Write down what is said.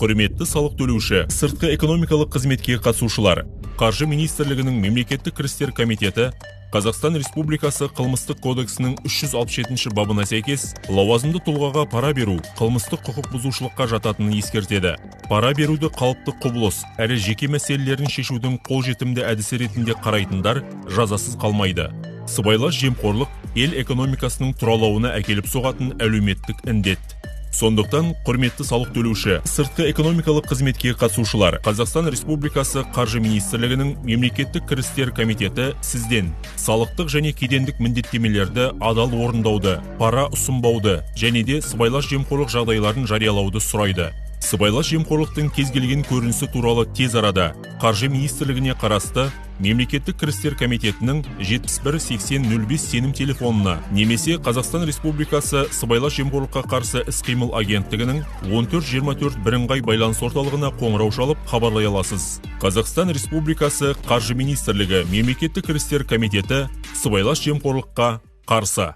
Құрметті салық төлеуші, сыртқы экономикалық қызметке қатысушылар! Қаржы министрлігінің мемлекеттік кірістер комитеті Қазақстан Республикасы Қылмыстық кодексінің 367 бабына сәйкес лауазымды тұлғаға пара беру қылмыстық құқық бұзушылыққа жататынын ескертеді. Пара беруді қалыпты құбылыс әрі жеке мәселелерін шешудің қолжетімді әдісі ретінде қарайтындар жазасыз қалмайды. Сыбайлас жемқорлық ел экономикасының тұралауына әкеліп соғатын әлеуметтік індет. Сондықтан, құрметті салық төлеуші, сыртқы экономикалық қызметке қатысушылар, Қазақстан Республикасы Қаржы министрлігінің мемлекеттік кірістер комитеті сізден салықтық және кедендік міндеттемелерді адал орындауды, пара ұсынбауды және де сыбайлас жемқорлық жағдайларын жариялауды сұрайды. Сыбайлас жемқорлықтың кез келген көрінісі туралы тез арада Қаржы министрлігіне қарасты мемлекеттік кірістер комитетінің 71 80 05 сенім телефонына немесе Қазақстан Республикасы сыбайлас жемқорлыққа қарсы іс-қимыл агенттігінің 14 24 бірыңғай байланыс орталығына қоңырау шалып, хабарлай аласыз. Қазақстан Республикасы Қаржы министрлігі мемлекеттік кірістер комитеті сыбайлас жемқорлыққа қарсы.